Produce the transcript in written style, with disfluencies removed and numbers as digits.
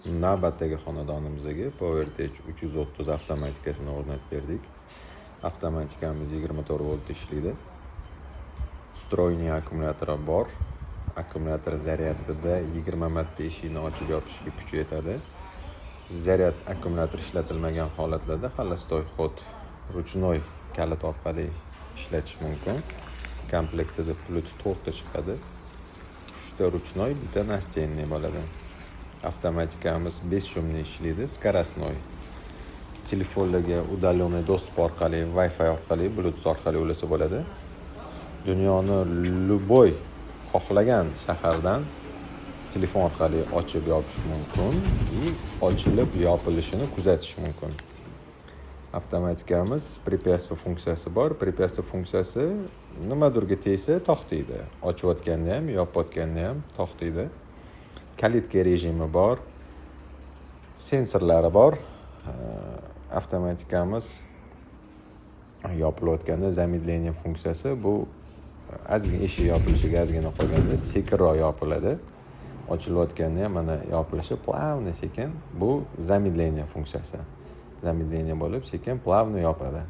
Navbatdagi xonadonimizga PowerTech 330 avtomatikasini o'rnatib berdik. Avtomatikamiz 24 volt ishlaydi. Встроенный akkumulyatori bor. Akkumulyator zaryadida 20 marta eshikni ochib yopishga kuchi yetadi. Zaryad akkumulyator ishlatilmagan holatlarda холостой ход, ручной kalit orqali ishlatish mumkin. Komplektida pult to'rtta chiqadi. Uchta ручной, bitta настенный bo'ladi. Avtomatikamiz бесшумный ishlaydi, скоростной. Telefonlarga удаленный доступ orqali, Wi-Fi orqali, Bluetooth orqali ulasa bo'ladi. Dunyoni любой xohlagan shahardan telefon orqali ochib yopish mumkin и ochilib yopilishini kuzatish mumkin. Avtomatikamiz препятствие funksiyasi bor. Препятствие funksiyasi nimadirga tegsa, to'xtaydi. Ochayotganda ham, yopayotganda ham to'xtaydi. Калитка rejimi bor. Sensorlari bor. Avtomatikamiz yopilayotganda замедление funksiyasi, bu ozgina eshik yopilishiga ozgina qolganda sekinroq yopiladi. Ochilayotganda ham mana yopilishi плавно, sekin, bu замедление funksiyasi. Замедление bo'lib, sekin, плавно yopadi.